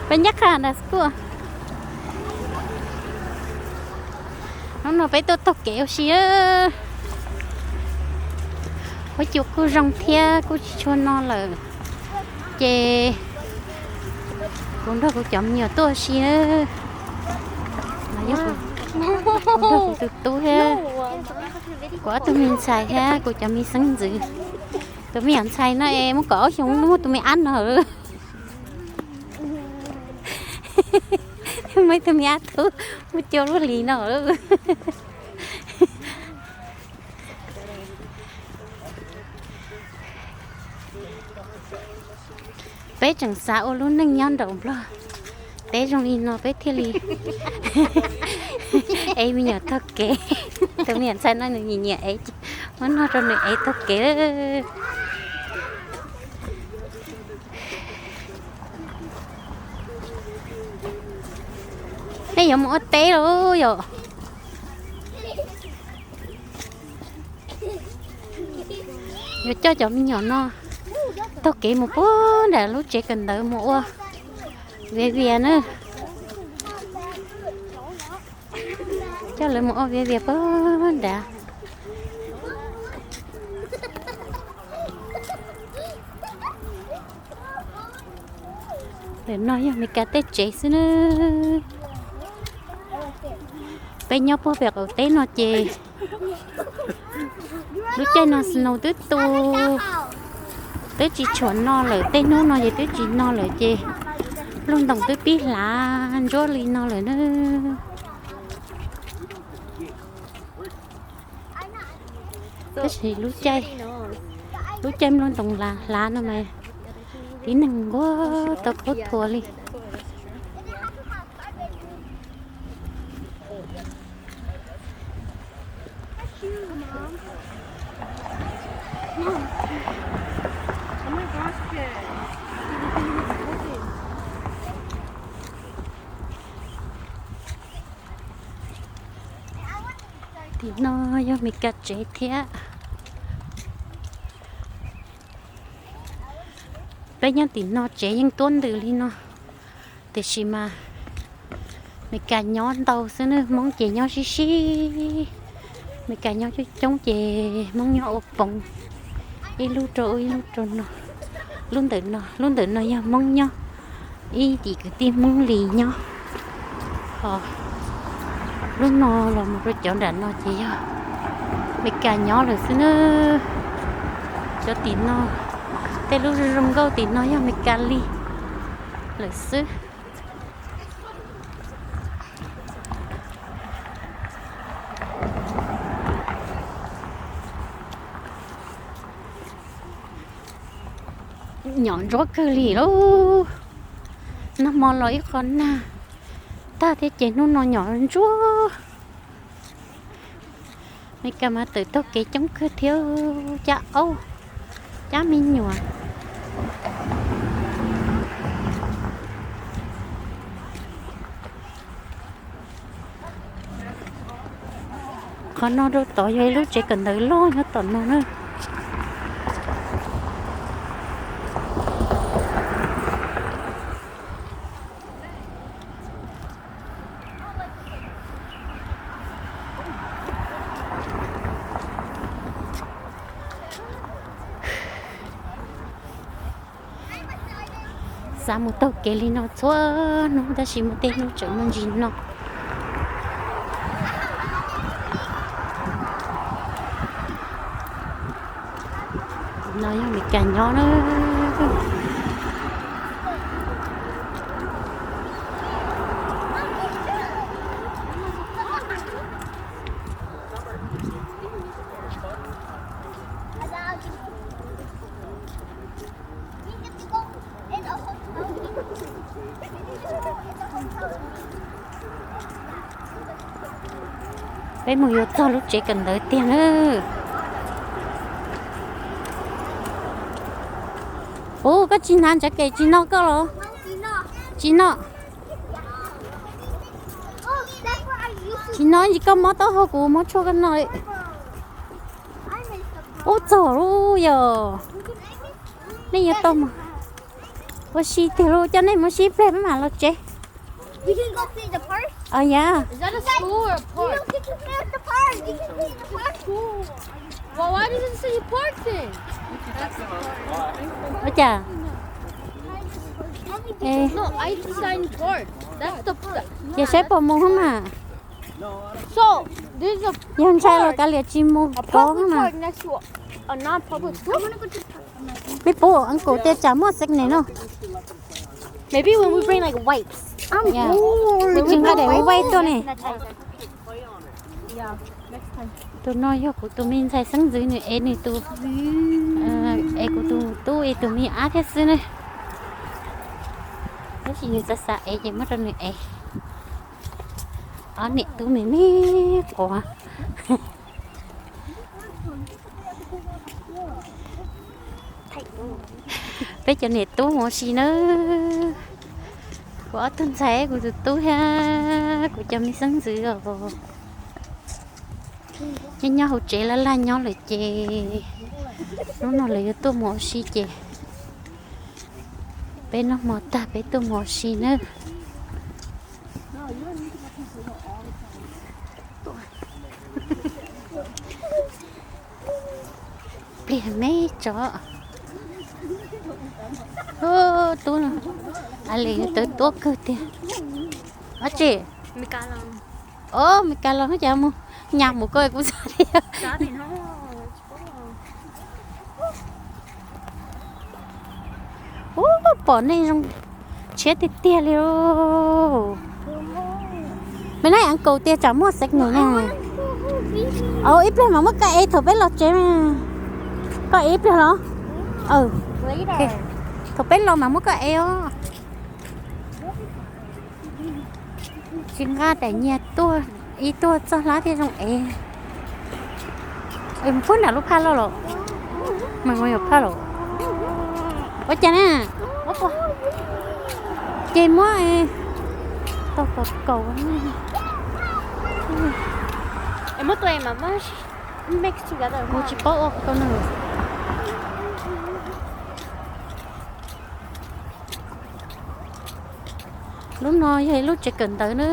Peb ncaj qha nram school. Hnub no peb tuaj taug kev ua si. Huab cua kuj zoo thiab kuj tsis tshua no lawm, ces kuv nrog kuv cov me nyuam tuaj ua si. Kuv nrog kuv tus tub thiab kuv ob tug me ntxhais thiab kuv cov me xeeb ntxwv. Tus me nyuam ntxhais no es muaj kaum ob xyoos, muaj tus me ab no lawm. Muaj ib tug me ab tub muaj cuaj lub hlis no lawm. Peb tseem xav ua lub neej nyob nraum Nplog teb zoo li no peb thiaj li ev me nyuam taug kev. Tus me nyuam ntxhais no nws nyiam nyiam ev, muab noj rau nws ev taug kev. Nej yuav mus ua teb los yom? Yuav coj cov me nyuam no taug kev mus puag nram lub tsev kawm ntawv mus ua viav vias na. Coj lawv mus ua viav vias puag nrad. Ntawm no yog Meskas tej tsev xwb na. Peb nyob puag pem qaum teb no ces lub caij no snow twb tu, twb tsis tshuav no lawm, tej hnub no ces twb tsis no lawm ces nplooj ntoos twb pib hlav ntsuab li no lawm na. Tab sis lub caij, lub caij nplooj ntoos hlav no mas tib neeg nquag tau qub thuav li. Tim no yog Meskas tsev thiab. Peb nyob tim no tsev yeej tuab ntws li no, tiam sis mas Meskas nyob ntau xwb na, Hmoob ces nyob sib sib. Meskas nyob coob coob ces Hmoob nyob ua poov, ib lub rau ub ib lub rau no. Lub ntawm no, lub ntawm no yog Hmoob nyob, ib yim kwv tij Hmoob li nyob. Ho lub no los mus rau cov nram no ces yog Meskas nyob lawm xwb na. Cov tim no, tej lub zoo zoo nkauj tim no yog Meskas li lawm xwb. Nyom ntsuab kawg li lauj. Nag hmo los ib qho nag tag thiab ces hnub no nyom ntsuab. Meskas mas tawm taug kev coob kawg thiab, cab aub, cab me nyuam. Qhov no rau tod yog ib lub tsev kawm ntawv loj nyob tom no na. Xav mus taug kev li no txhua hnub tab sis muaj tej hnub tseem muaj ntsis no. No yog Meskas nyob na. Peb mus yuav txog lub tsev kawm ntawv tiag na. Ub, koj tsis hnav ntsav kem tsis no koj los? Tsis no. Tsis no ntsis koj mob taub hau kuv muab tshuaj koj no. Ub, txog lub yog. Nej yuav tau mas. Ua si tiag lauj, coj nej mus sib pliag peb mam los tsev. We can go play the park? Oh yeah. Is that a school or a park? You don't get to play at the park. You can play at the park. School. Well, why does it say park then? Ua cas? No, I design park. That's the, yeah, ces saib puas mus hos mas. So, there's a, yog ntshai los kav liam tsis mus a kov public mas. Park next to a non-public school? Mej pum, uncle tias tsam muaj signal no. Maybe when we bring, like, wipes. Yeah. Wb tsis nqa daim wipes tuaj ne. Tus no yog kuv tus me ntxhais xeeb ntxwv, nws ev nws tus, ev kuv tus tub ib tug me ab thiab xwb na. Tab sis nws xav xav ev ces muab rau nws ev. Ob niam tub me me quav. Peb cov niam tub mus ua si nawb. Kuv ob tug ntxhais, kuv tus tub thiab kuv cov me xeeb ntxwv os. Nyob nyob hauv tsev laj laj nyob lawm ces hnub no lawv yuav tuaj mus ua si ces peb noj hmo tag peb tuaj mus ua si nawb. Pliag me tso. Tub, a li tawv tuab kawg tiag. Ab tsi, o, Mes Kas los cas mus nyas mus ko kuv xav li. Ub, pom nej zoo tshiab tiag tiag li. Me nab uncle tias tsam muaj signal na. Ib pliag mas muab koj ev thaum peb los tsev. Koj ev ib pliag los? Thaum peb los mas muab koj ev os. Tsis nqa daim nyias tuaj, ib tuaj txog hlab thiaj zoo ev. Mus pub nram lub phaj loj los? Mas yuav phaj los? Ua cas na? Ces muab tau kaus kaus. Kuv tsis paub ua kau no. Lub no yog ib lub tsev kawm ntawv na.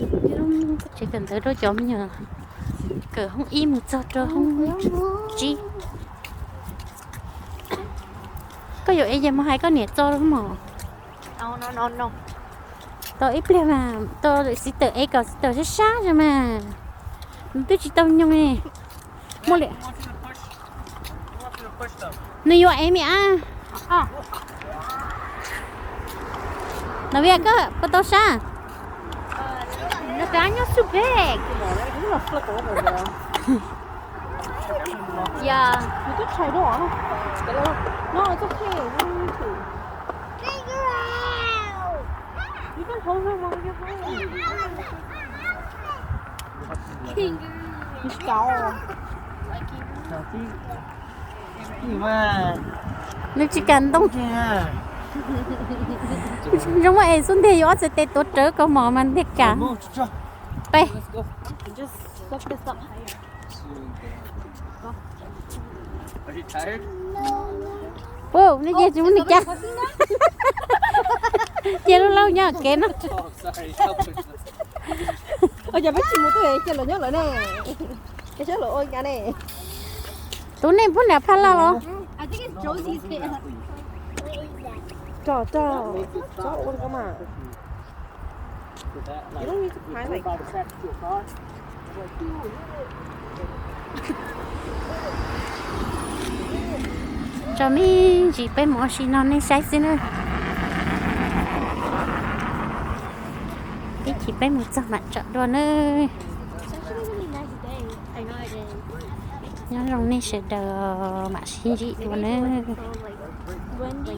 Ib lub tsev kawm ntawv rau cov me nyuam kawm hoob ib mus txog rau hoob tsib. Koj yuav ev ces mus hais koj niam txo mog. Tau ib pliag mas tau sister ev kom sister sab sab os mas. Nws twb tsis tau nyoog li. Muaj li. Nws yuav ev me ab. Novia, koj puas tau sab? Nws tsis kam ntoo. Zoo es xub ntiag yuav ob txhais tes tuav rawv kaus mom mas ntiag kam. Peb. Ua, nej ces tsis muaj neeg cab. Ces lub laub nyob kev no. Ua cas peb tsis mus tuaj ces lawv nyob lawv ne. Saib lawv ua cas ne. Tus nej pub nram phaj loj los? Tso me ntsis peb mus ua si no nej saib xwb na. Ib chim peb mus txog mam tsom dua nawb. Nyob zoo nej sawv daws, mam sib ntsib dua nawb.